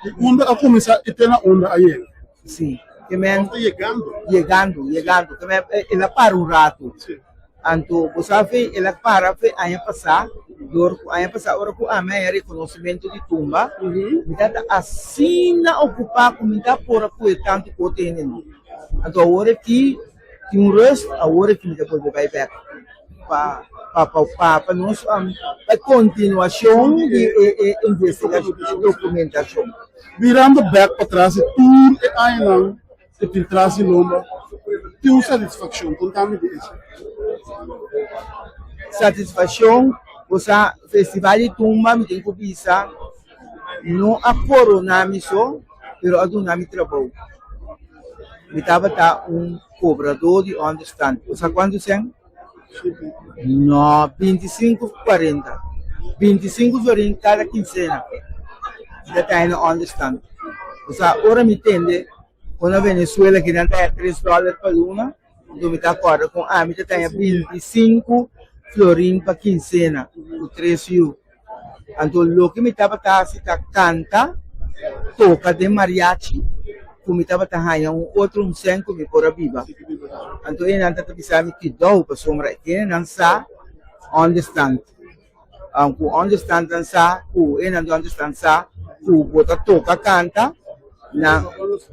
Di unda a kuminsá i te na unda a yega. Sí, ke men. Unda yegando. Yegando, yegando. Ke men el a para un ratu. Sí. Anto bo sa fe el a para fe aña pasá, dor ku aña pasá ora ku ami haña rekonosementu di tumba, mi tabata asina okupá ku mi ta por a kohe tantu ku otro hende no. Anto awor aki tin un rust, awor aki mi ta bolbe bai bèk pa pa pa pa nos pa kontinuashon di e e investigashon, e dokumentashon. Mirando bek patras di tur e añanan ku tin tras di lomba, tin un satisfakshon. Kontami di esei. Satisfakshon, bo sa Festival di Tumba mi tin ku bisa no a korona mi so, pero a duna mi trabou. Mi tabata un kobradó di ònderstant. Bo sa kuantu sèn? No, bintisinku ku kuarenta. Bintisinku florin kada kinsena mi ta traha na ònderstant. Osea, ora mi tende ku na Venezuela kinan ta haña tres dòler pa luna, anto mi ta kòrda ku ami ta traha bintisinku florin pa kinsena ku tres yu. Anto loke mi tabata hasi ta kanta, toka den mariachi ku mi tabata haña un otro un sèn ku mi por a biba. Anto e nan ta bisa mi kidou pasobra e nan sa ònderstant. Ku ònderstant nan sa ku e nan di ònderstant sa ku bo ta toka kanta nan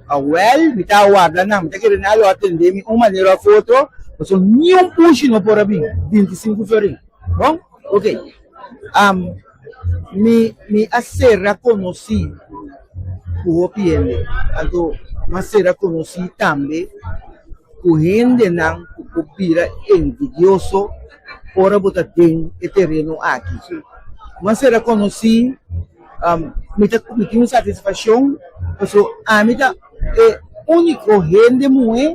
awèl mi ta warda nan mi ta kere nan lo atendé mi un manera òf otro pasobra niun pushi no por a bin 25 florin. Bon? Ok. Am, mi, mi a sera konosí ku hopi hende. Anto mi a sera konosí tambe ku hendenan ku por bira envidioso ora bo ta den e tereno aki. Mi a sera konosí, am, mi ta, mi tin un satisfakshon pasobra ami ta e úniko hende muhé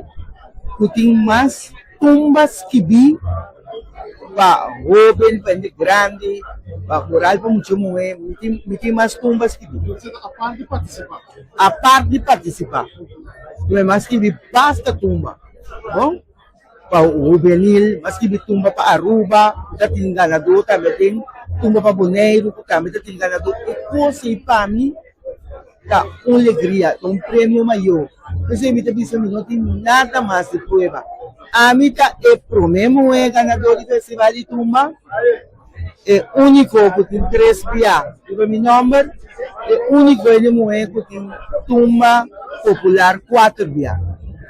ku tin mas Tumba skibí pa hóben, pa hende grandi, pa foral pa mucha muhé. Mi tin, mi tin mas tumba skibí. Apart di partisipá. Apart di partisipá. Mi a skibi basta tumba. Bon? Pa hubenil, mi a skibi tumba pa Aruba, ku ta tin ganadó tambe tin, tumba pa Boneiru ku tambe ta tin ganadó. E kos ei pa mi. Ta un legria, ta un premio mayor. P'esei mi ta bisa mi no tin nada mas di prueba. Ami ta e promé muhé ganadó di Festival di Tumba, e úniko ku tin tres bia riba mi nòmber, e úniko hende muhé ku tin tumba popular kuater bia.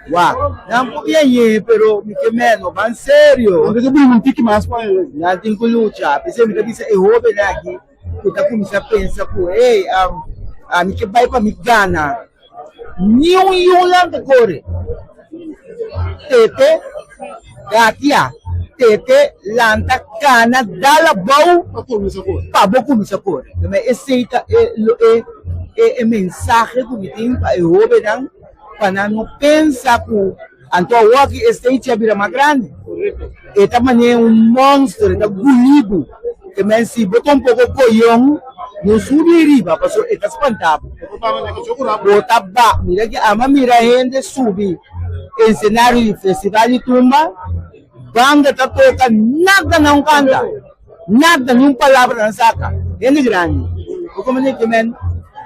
Wak, nan por bien pero mi ke men no ban serio. Nan tin ku bringa un tiki mas pa e. Nan tin ku lucha. P'esei mi ta bisa e hobennan aki ku ta kuminsá pensa ku hey, ami ke bai pa mi gana. Niun yunlan ta kore. Tete, gatia, tete, lanta, kana, dal abou pa bo kuminsá kore. Esei ta e mensahe ku mi tin pa e hobennan pa nan no pensa ku anto awoki e stage a bira mas grandi. E ta manera un monster, e ta guli bo. Te men si bo ta un poko koyon, no subi riba pasobra e ta spanta bo. Bo ta ba, mira ki ama mira hende subi ensenario di festival di tumba, banda ta toka, nada nan kanta. Nada, ni un palabra nan saka. Hende grandi. Bo komprende ke men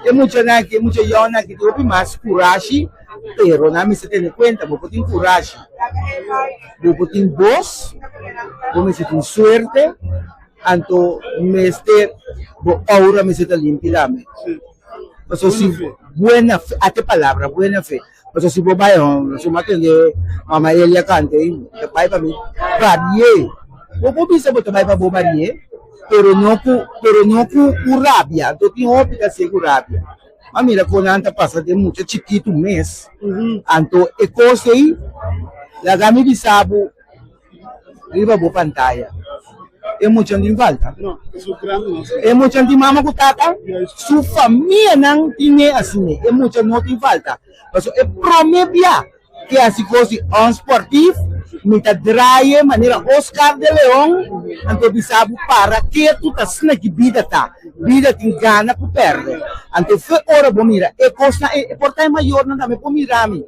e muchanan aki, e mucha yònnan aki tin hopi mas kurashi, pero nan mester tene kuenta, bo por tin kurashi, bo por tin bos, bo mester tin suerte, anto mester bo aura mester ta limpi tambe. Pasobra si buena fe, ata e palabra, buena fe. Pasobra si bo bai hon, su ma tende mama Elia kanta ei, bo ta bai pa mi barié. Bo por bisa bo ta bai pa bo barié, pero no ku, pero no ku ku rabia. Anto tin hopi ta hasié ku rabia. Ma mira kon nan ta pasa den mucha chikitu mes. Anto e kos ei, laga mi bisa bo. Riba bo pantaya. E mucha no tin falta. E mucha no tin mama ku tata. Su famianan tine asina. E mucha no tin falta. Pasobra e prome bia ke hasi kos di onsportief, mi ta draie manera Oscar de Leon, anto bisa bo para ketu ta asina ki bida ta. Bida tin gana ku pèrdè. Anto fe ora bo mira e kosnan ei, e por ta e mayornan tambe por mira mi.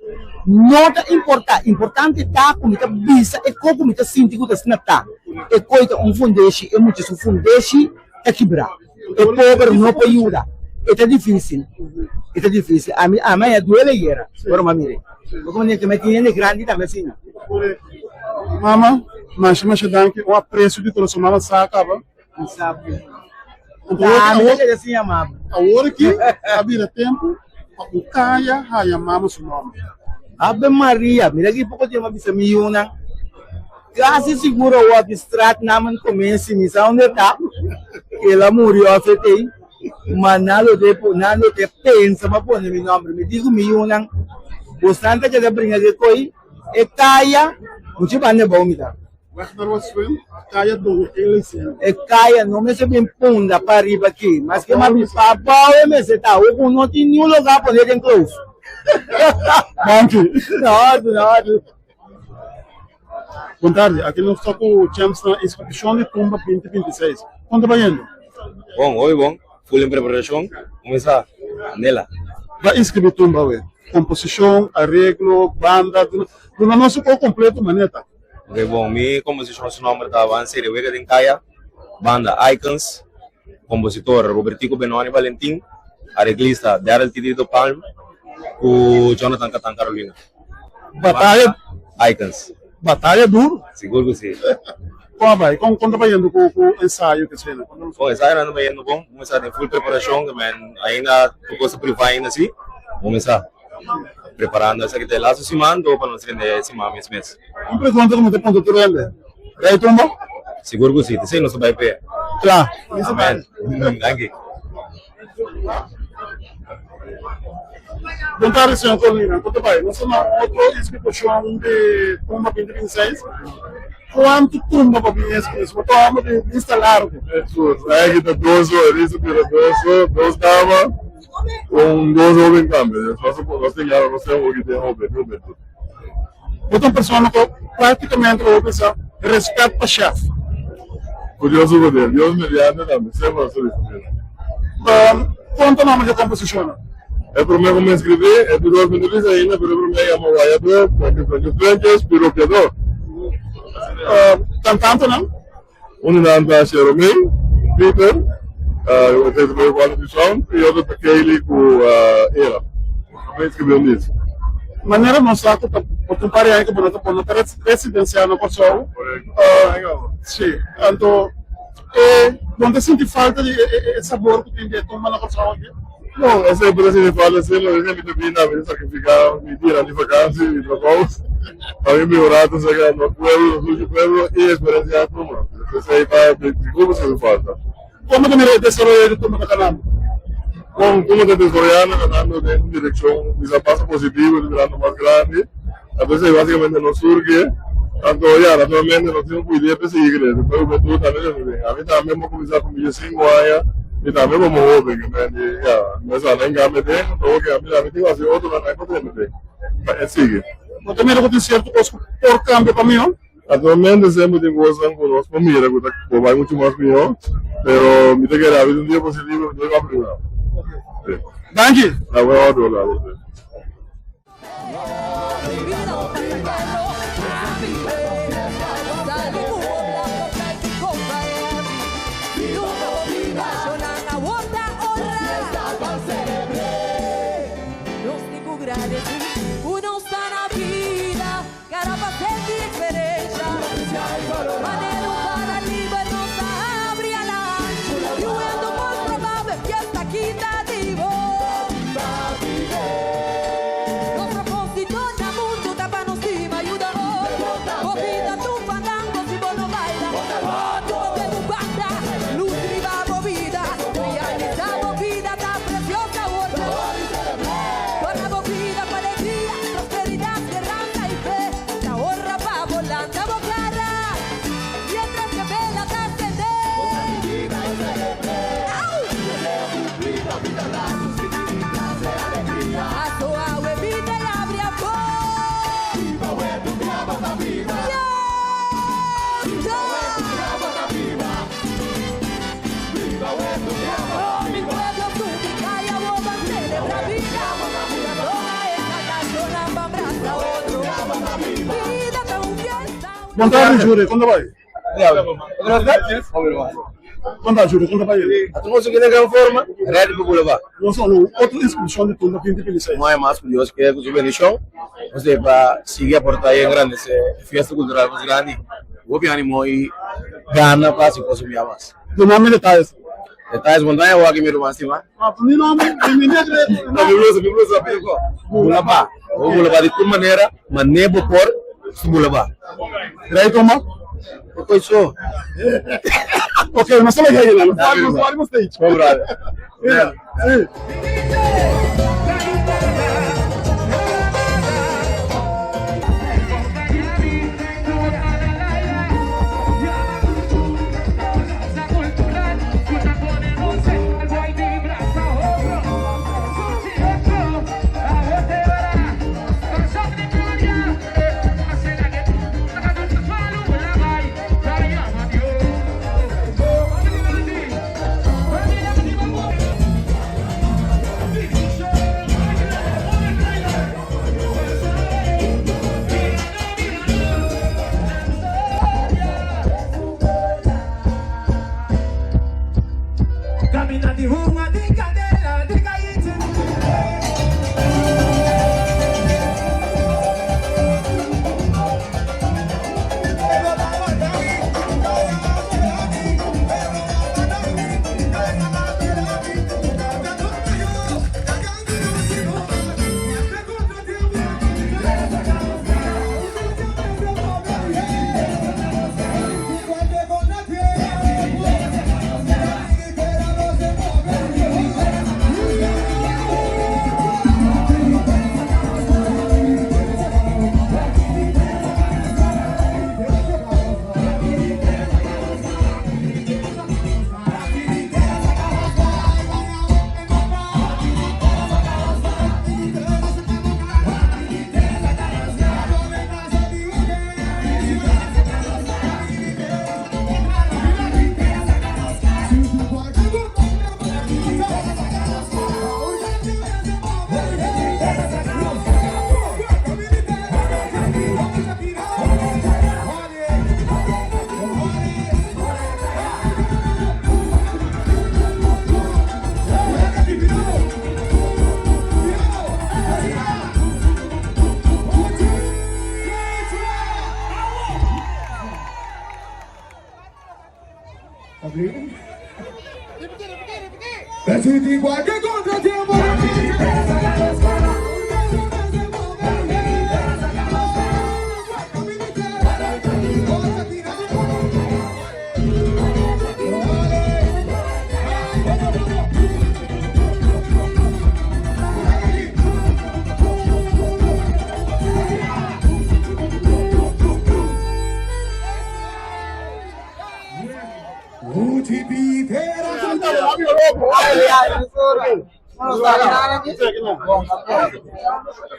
No ta importá, importante ta ku mi ta bisa e ko ku mi ta sinti ku ta asina ta. E koi ta un fundeshi, e mucha su fundeshi ta kibrá. E pober no por yuda. E ta difísil, e ta difísil. Ami, ami a duele ayera ora mi a mir'é. Bo komo ke mi tin hende grandi tambe asina. Mama, masha masha danki. Un apresio di kurason. Mama sa kaba. Awor aki a bira tempu pa un kaya haya mama su nòmber. Ave Maria, mira ki poko tiempo a bisa mi yunan. Kasi sigur awor ki straat namen komensi, mi sa unda e ta, el a muri òf e tei, ma nan lo te nan lo te pensa pa pone mi nòmber. Mi di ku mi yunan, bosnan ta keda bringa ke koi, e kaya, muchu banda abou mi ta. Wegner was swim, kaya Don Eliseo. E kaya no mester bin punda pa riba aki, maske mas bin pa abou e mester ta, awor ku no tin niun lugar pone den kloof. Danki. Na ordu, na ordu. Bon tardi, aki nos ta ku Champs na inskripshon di Tumba 2026. Kon ta bayendo? Bon, hopi bon. Full en preparashon. Kuminsá, Nela. Ba inskribí Tumba awe. Komposishon, areglo, banda, duna nos un kos kompleto manera. Ok bon, mi komposishon su nòmber ta Van Serie Wega den Kaya, banda Icons, kompositor Robertico Benoni Valentin, areglista Daryl Titrito Palm ku Jonathan Katan Carolina. Bataya Icons. Bataya duro. Sigur ku si. Kon a bai? Kon ta bayendo ku ku ensayo ku esena? Bon, ensayo nan ta bayendo bon. Bo mester den full preparashon, men ainda tur kos ta privá ainda si. Bo mester. Preparando esaki ta e laatste siman do pa nos rende e siman mes mes. Un pregunta ku mi ta puntra tur hende, Rei tumba? Sigur ku si, t'esei nos ta bai p'e. Kla. Amen. Danki. Bon tardi señor Colina, ku ta bai? Nos ta na otro inskripshon di tumba 2026. Kuantu tumba bo bin inskribí? Bo ta hòmber di lista largu. Esaki ta dos ora, esaki ta dos, dos dama. Un dos hoben tambe. Nos nos tin gana nos tin hopi den hoben hubentud. Bo ta un persona ku práktikamente bo por bisa respèt pa shèf. Ku Dios su poder, Dios mediante tambe, semper nos ta disponibel. Kon ta nòmber di e komposishonnan? E promé ku mi eskribí, e di dos mi no bisa ainda, pero e promé yama Wayadó, Frankie Frankie Frankie, Piropiadó. Kantantenan? Un di nan ta Sheromey, Peter, e ta medio quality sound, y otro ta Kaylee cu Era. Nan escribi un disco. Manera nos sa cu ta por tin un par di aña cu bo no ta bo no ta residencia na Kòrsou. Si, anto e bo no ta sinti falta di e sabor cu tin di e tumba na Kòrsou aki? Bon, esei por hasi mi falta si lo mi ta bini mi ta sacrifica mi dianan di vakantie, mi trabou, pa mi mehora ta saca nos pueblo, nos lucha pueblo y experiencia tumba. Esei ta mi grupo si mi falta. Como ta mira e desaroyo di tumba ta kanando? Bon, tumba ta desaroyando, kanando den un direccion bisa basta positivo, ta birando mas grandi. Anto esei basicamente nos surge. Anto ya, naturalmente nos tin un idea pa sigui crece, pero hubentud tambe ta bien. Ami tambe bo cuminsa cu mi 5 aña, mi tambe como hoben, ke men di ya, mi sa nan cambia den, anto oke ami tambe tin cu haci otro nan nan pa treme den, pa e sigui. Bo ta mira cu tin cierto cos cu por cambia pa miho? Naturalmente semper tin cosnan cu nos por mira cu ta por bay mucho mas miho, pero mi ta kere abi ta un dia positivo, mi ta bay primero. Danki. Na buen otro lado. Bon tardi Jure, kon ta bai? Kon ta Jure, kon ta bai? Atu nos aki na gran forma, ready pa bula ba. Nos a un otro inscripcion di Tumba 2026. Un aña mas ku Dios ke ku su bendicion, nos debe pa sigui aporta y engrandece e fiesta cultural mas grandi. Hopi animo y gana pa haci cos un bia mas. Dunami detalles. Detalles montaña wak mi ruman stima. Mi nomber, mi negre. No, mi blusa, mi blusa, pico. Bula ba. Bo bula ba di tur manera, ma ne bo por, su bula ba. Rey toma. Okoy so. Ok, nos ta bai hei nan. Nos bai riba stage. Bon brother. Yeah. Sí. Si tin kualke kontratiempo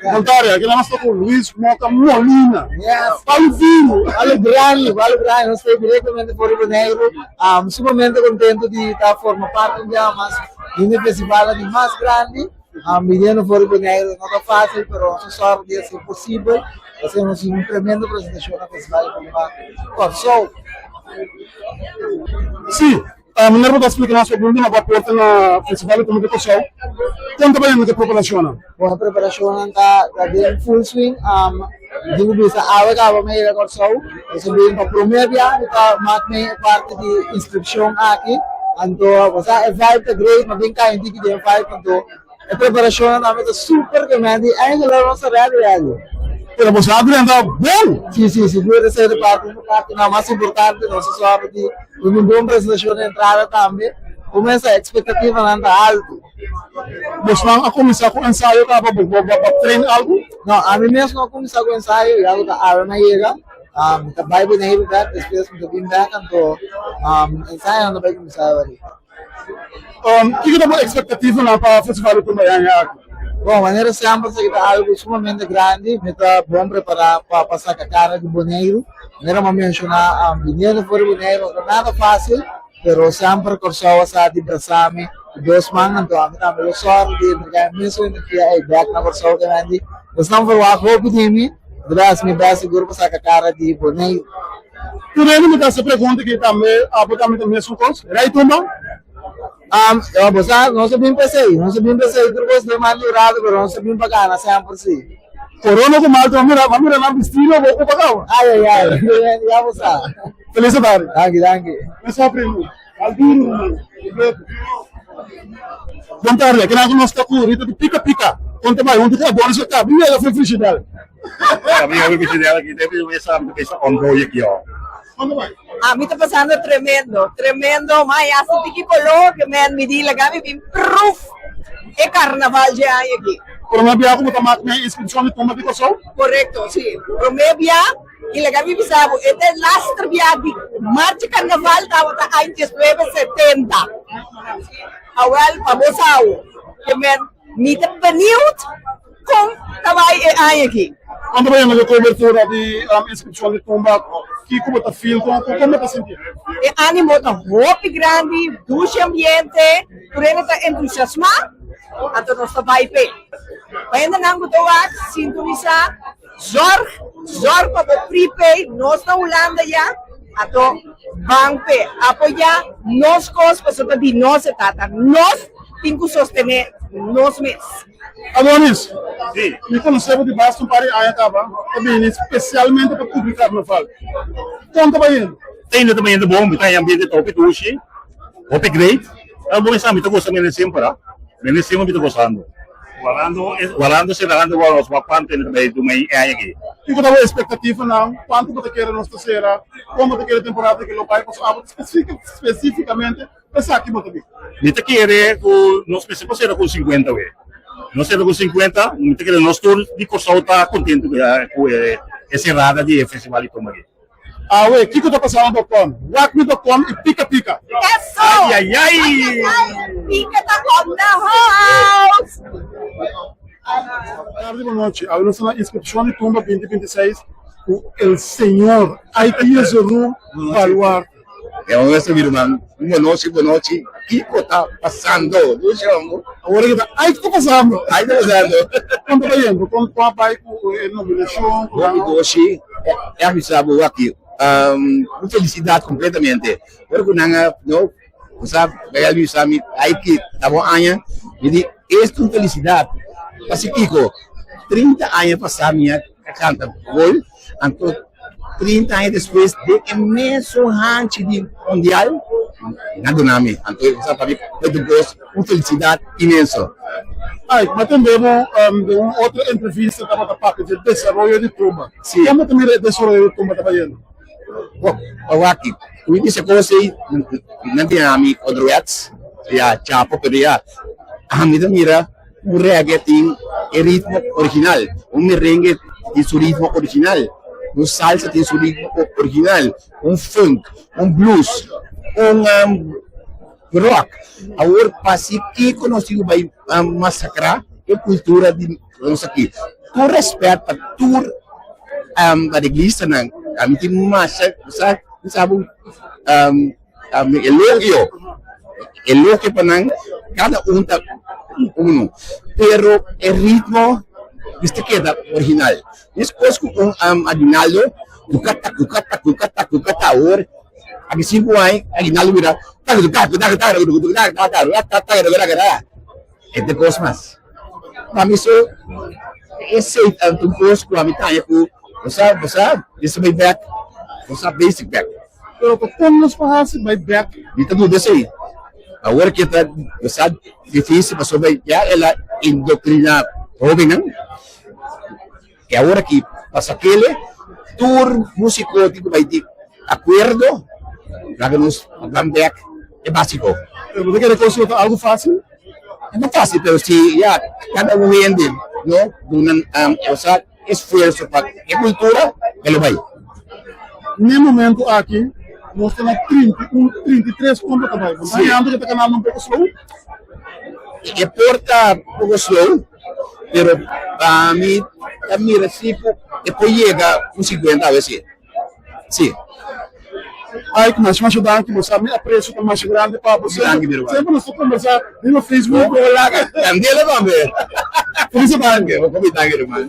Contrario, aki nos ta ku Luis Moca Molina. Yes. Palo vivo. Palo grandi, palo grandi. Nos ta directamente for di Boneiru. Um, sumamente contento di ta forma parte un dia mas di un festival di mas grandi. Um, viniendo for di Boneiru no ta fácil, pero nos a sòru di hasi posibel. Hacemos un tremendo presentacion na Festival di Tumba Kòrsou. Sí, meneer bo ta splika nos algun di bo aporte na Festival di Tumba di Kòrsou. Kon ta bayendo ku e preparashonnan? Bon, e preparashonnan ta ta den full swing. Di ku bisa awe kaba mi a yega Kòrsou. Nos a bin pa promé bia mi ta mak mi e parti di inskripshon aki. Anto, bo sa e vibe ta great, mi a bin kai un tiki den e vibe anto E preparashonnan tambe ta super tremendo i eigenlijk nos ta ready ready. Pero boso a drenta bon! Si, si, sigur esei ta parti un partinan mas importante, nos a sòru di duna un bon presentashon di entrada tambe. Kuminsá ekspektativanan ta altu. Bosnan a kuminsá ku ensayo kaba bo bo bo train algu? No, ami mes no a kuminsá ku ensayo, ya ku ta awe mi a yega. Mi ta bai Boneiru bèk, despues mi ta bin bèk anto ensayonan ta bai kuminsá awor. Kiko ta bo ekspektativanan pa Festival di Tumba e aña aki? Bon, manera semper esaki ta algu sumamente grandi. Mi ta bon prepará pa pa saka kara di Boneiru. Manera mi a menshoná, biniendo for di Boneiru no ta nada fásil, pero semper Kòrsou a sa di brasá mi ku dos man, anto ami tambe lo sòru di entregá e mesun energia ei bèk na Kòrsou ke nan di. Esnan ferwagt hopi di mi, mi ta hasi mi bèst sigur pa saka kara di Boneiru. Tur hende mi ta hasi pregunta ki tambe abo tambe ta mesun kos? Rei tumba? Um, bo sa, nos a bin pa esei, nos a bin pa esei, tur kos den man di rato, pero nos a bin pa gana semper si. Corona ku malta, bo mira, bo mira nan bistido, bo ocupa kaba. Ai, ai, ai, ya bo sa. Feliz tarde. Danki, danki. Mesa primo, al duro ruman, completo. Bon tarde, kina ku nos ta ku Rita di Pika Pika. Kon ta bai? Huntu ku Adonis a kabi yega for Frigidel. Ami ta pasando tremendo, tremendo, ma ya sinti ki koló ke men mi di laga mi bin pruf e karnaval dje aña aki. Promé bia ku bo ta mak den inskripshon di tumba di Kòrsou? Korekto, si. Promé bia i laga mi bisa bo e ta e laster bia di marcha karnaval tabata aña diesnuebe setenta. Awèl pa bo sa awo ke men mi ta beniut. Kon ta bai e aña aki? Kon ta bai yama e kobertura di inskripshon di tumba? Kiko bo ta feel? Kon bo ta sinti? E animo ta hopi grandi, dushi ambiente, tur hende ta entusiasmá, anto nos ta bai p'e. Pa hendenan ku ta wak sintonisá, zòrg, zòrg pa bo prepaid, nos na Hulanda ya, anto ban p'e. Apoyá nos kos pasobra ta di nos e ta, ta nos tin ku sostené nos mes. Adonis, mi konosé bo di basta un par di aña kaba, ta bini spesialmente pa kubri karnaval. Kon ta bayendo? Ta yendo ta bayendo bon, mi ta haña ambiente ta hopi dushi, hopi great. Ta bon esaki, mi ta gosa mene semper a, mene semper mi ta gosando. Warando, warando serando bo nos wak kuantu hende ta bai duma e aña aki. Kiko ta bo espektativanan? Kuantu bo ta kere nos ta sera? Kon bo ta kere temporada aki lo bai? Pasobra abo ta spesifikamente Esaki bo ta bin. Mi ta kere ku nos mester por sera ku sinkuenta we. Nos sera ku sinkuenta, mi ta kere nos tur di Kòrsou ta kontentu ku e serada di e festival di tumba aki. Awe, kiko ta pasando dot com? Wakmi dot com i pika pika. Eso! Ayayay! Pika ta on the house! Tardi bo nochi, awe nos ta na inskripshon di tumba binti 26 ku el señor Aiki Yezoru Baluarte. E un nuestro mi ruman, un bonochi, bonochi, kiko ta pasando? Dushi hombo. Awor ki ta, ay ta pasando. Ay ta pasando. Kon ta bayendo? Kon kon a bai ku e nominashon? Hopi dushi, e a bisa bo aki, un felisidat kompletamente. Ora ku nan a, no, bo sa, bai a bisa mi, ay ki ta bo aña, mi di, es ta un felisidat. Pasi kiko? 30 aña pasá mi a kanta gol. Anto 30 aña despues den e mesun hanchi di mundial. Nan duna mi. Anto sa pa mi ta un kos, un felisidat inmenso. Ay, ma tende bo den un otro entrevista tabata papia dje desaroyo di tumba. Si. Komo ta mira e desaroyo di tumba ta bayendo? Bo, awaki, ku mi bisa kos ei, nan tin ami ouderwets, ya, chapo, pero ya, ami ta mira un reggae tin e ritmo original, un merengue tin su ritmo original, un salsa tin su ritmo original, un funk, un blues, un rock. Awor pasi kiko nos tin ku bai masakra e kultura di nos aki. Tur rèspèt pa tur areglistanan, ami tin masha sa sa bo elogio, elogio pa nan, kada un ta uno, pero e ritmo mester keda original. Meskos ku un aguinaldo kukata kukata kukata kukata awor aki sinku aña aguinaldo bira e ta kos mas. Pa mi so esei ta un kos ku ami ta haña ku bo sa bo sa mester bai bek bo sa basic bek. Pero pa kon nos por hasi bai bek? Mi ta duda esei. Awor ke ta bo sa difisil pasobra ya el a indoktriná hobennan. E awor aki pasa kele tur musiko tin ku bai di akuerdo laga nos ban bek e basiko. Pero bo ta kere kos lo ta algu fasil? E no fasil pero si ya kada un hende no duna osea esfuerso pa e kultura e lo bai. Ne momento aki nos ta na 31, 33 punto ta bai. Bo ta hañando ku ta kanando un poko slow? E por ta poko slow. Pero pa mi ta mira si ku e por yega un 50 awe si. Si. Ike, masha masha danki. Bo sa mi aprecio ta masha grandi pa bo. Danki mi ruman. Semper nos ta conversa riba Facebook. Bo laga candela tambe. Feliz tarde. Hopi danki ruman.